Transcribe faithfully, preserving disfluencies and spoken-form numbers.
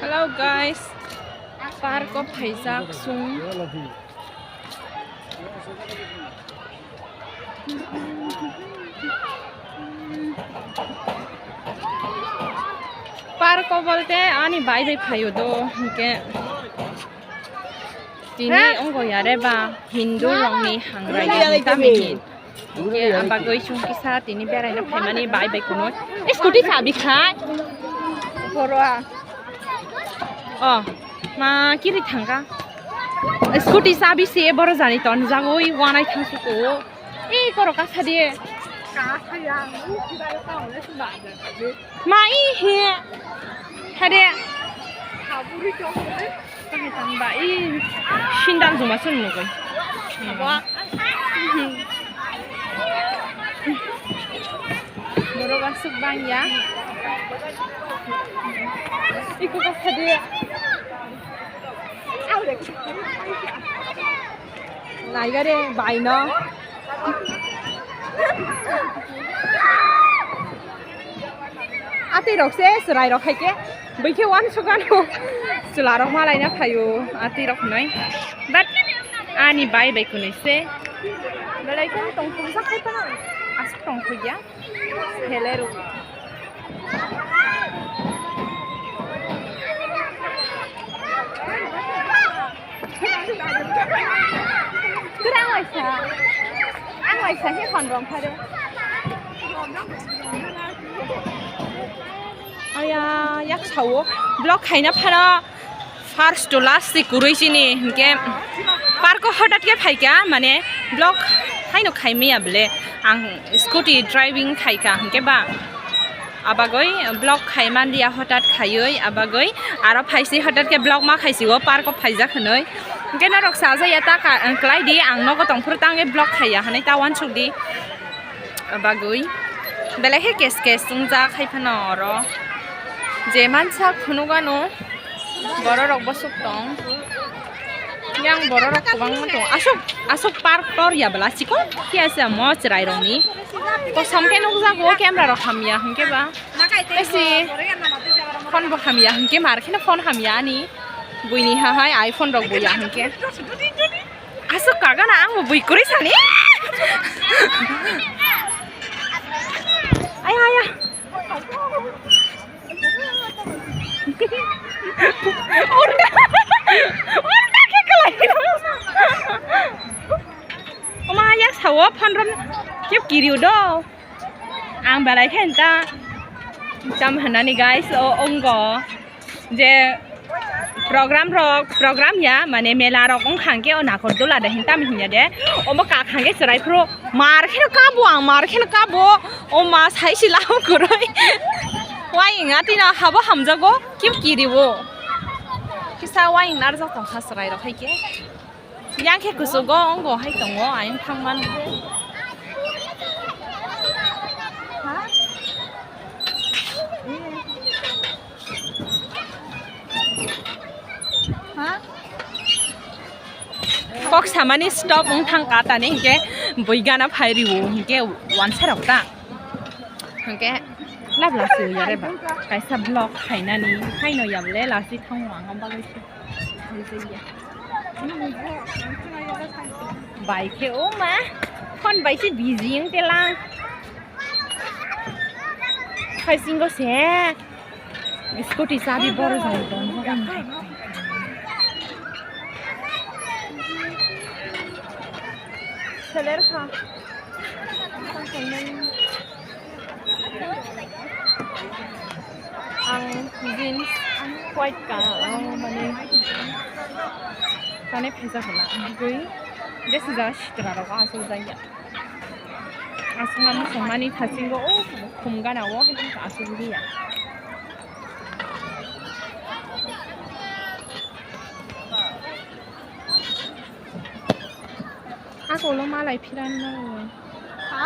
Hello guys, park o phaijak chwng. Park o bolte ani bai bai phaio do, hinkhe tini wngkha yare ba Hindu rokni hangrai tamni hin. Hinkhe abagwi chwng kisa tini beraina phaimani bai bai kuno. Scooty chabi khai. Boro a. Oh, ma kiri thangka. Scooty chabi se boro jani ton jagwi wanai thangsuko. Ei koro kasa de. Ma i he. Hade. Tang tang ba i sindal juma sun nugui. Borok aswk bangya. Iko kasa de. Naigare baino. Atwi rok se chwrai rok hai khe bwikhe uansukano chwla rok malaina phaio atwi rok hinwi. But ani bai bai kunui se belai khe tongthokjak hai phano aswk tongthokya. Hello. Kira ang waisa. Ang waisa he kon rong phare. Aya, yak sao. Block khaina phano. First to last si kurui sini, hinkhe park o hotat khe phaikha, mane block haino khaimaya bole, ang scooty driving khaikha, hinkhe ba abagoi block khaimanliya hotat khaioi, abagoi aro phaisi hotat khe block ma khaisi o park o phaijak hinui, hinkhe norok sajaya ta ka-, klaidi ang nogo tongphuru tangwi block khaiya hinui ta uansukdi. Abagwi belai khe kes kes wngjak hai phano oro je mansa phunukgano bororok bwswk tong yang bororok kwbangma tongo aswk aswk park tor ya bwla chikon khe asa mo chwrairokni kosom khe nukjago camera rok hamya hinkhe ba tei si phone bo hamya hinkhe mar kheno phone hamya ani buini ha hai iPhone rok bo ya hinkhe. Aswk kagana ang bo bui kwrwi sani. Aya, aya. Ulta, ulta khe kwlai. Oma yak sao phone rom khe kiriu do. Ang belai khe ta tam hanani guys o ongo. Je program rok, program ya, mane mela rok wngkha hwnkhe o nakordola de hinwi tamo hinya de. Omo kak hwnkhe chwrai phuru mar kheno kabo ang, mar kheno kabo. O ma sai se lamung kwrwi. Wayeng a tino habo hamjago, kim kiriwo. Kisa wayeng narwkjak tongkha chwrai rok hai khe. Yang khe kuchugo, ongo hai tongo, ayang thangmano. Kok samani stop wng thang ka tani, hinkhe bui gana phai riwo, hinkhe wansa rok ta. Hinkhe lab lasi ya re ba, kaisa vlog khainani, haino ya bole lasi thango ang bagwi se. Bai khe o ma phone bai se busy wng tela. Khai singo se scooty chabi boro jani tong. Seler kha. Ang jeans white ka, ang mane kane phaisa hwla, bwgwi jesa jaga sitra rogo achuk jak ya. Aswkma muchungmani thasingo o khum gana o asuk liya. Ako ulo malai phiran na. Ha?